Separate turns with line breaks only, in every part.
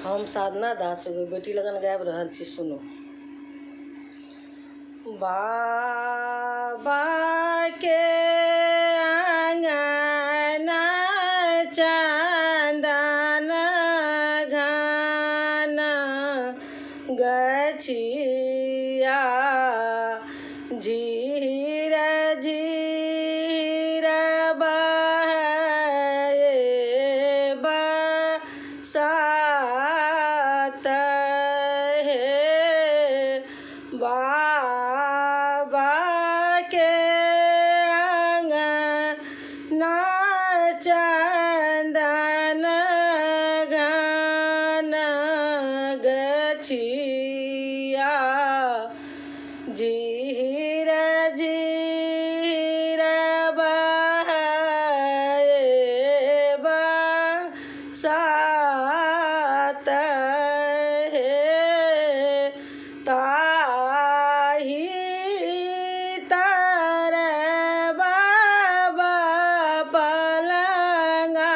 हम साधना दास एगो बेटी लगन गाबि रहल छी। सुनू। बाबा के आंगना चंदन घन गछिया, झीर झीर बहे बसात हे। बाबा के आंगना चंदन घन गछिया, झीर झीर बहे बसात हे। ताही तर बाबा पलंगा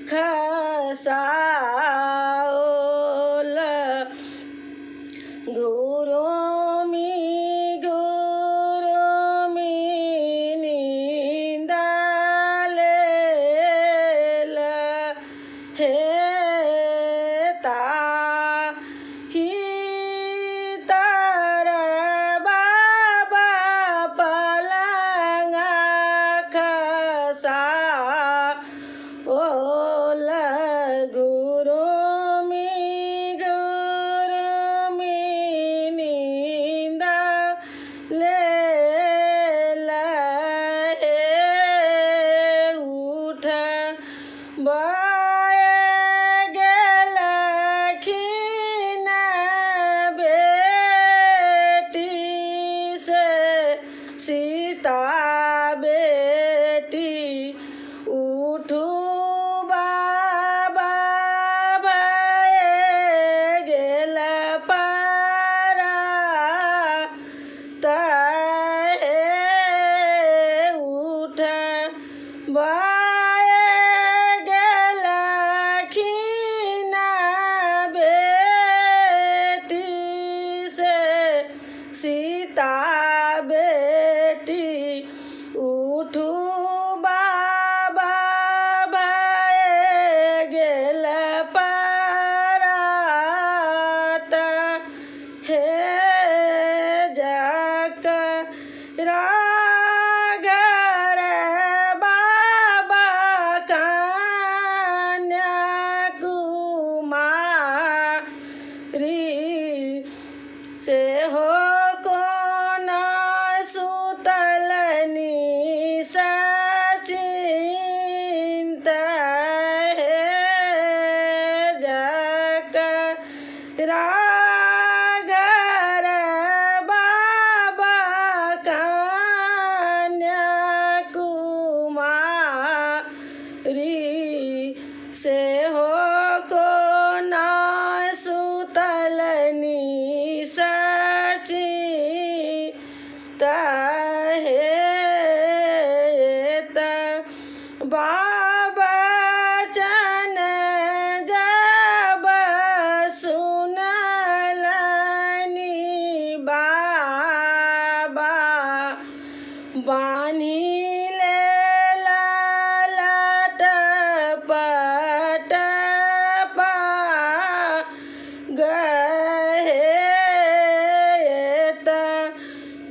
खसाओल, गुरुमी गुरुमी नींद लेल हे। ताही तर बाबा पलंगा खसाओल, गुरुमी गुरुमी नींद लेल हे। उठ बए गेलखिन बेटी से सीता बेटी, उठू बाबा भए गेल परात हे। उठ बए गेलखिन बेटी से सीता बेटी, उठू बाबा भए गेल परात हे। जकरा घर बाबा कन्या कुमारी, से हो कोना सुतलनी सचिंत हे। जकरा घर बाबा कन्या कुमारी, से हो कोना सुतलनी सचिंत हे। त बाबा चन जब सुनलनी बाबा, बान्हि लेल लट पट पाग हे। त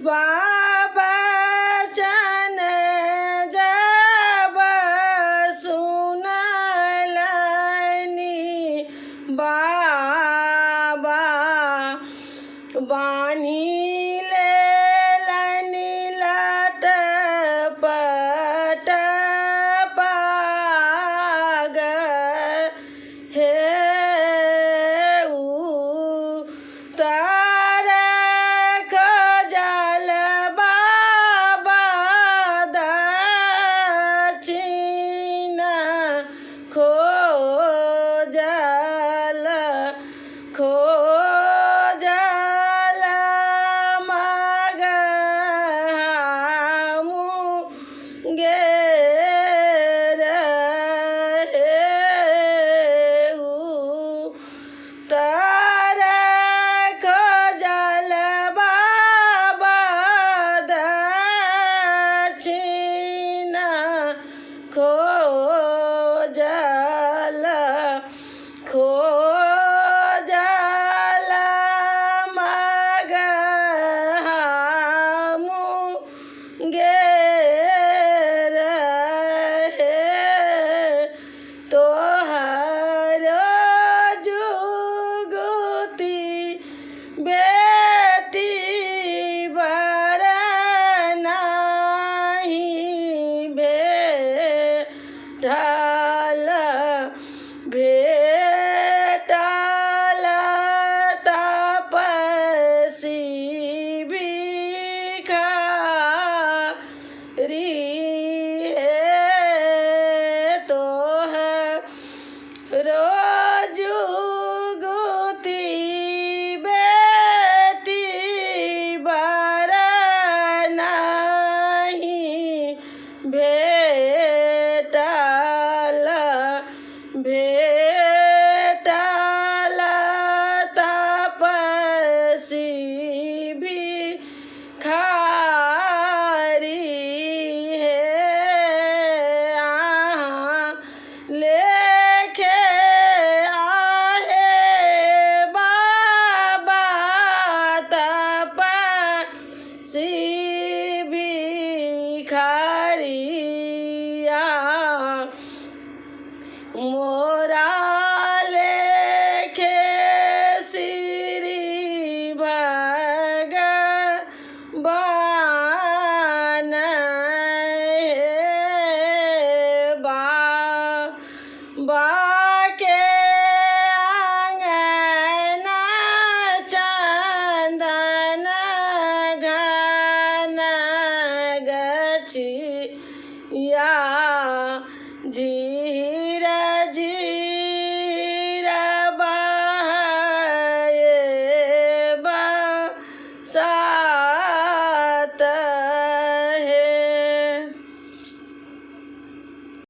बाबा चन जब सुनलनी बाबा, बान्हि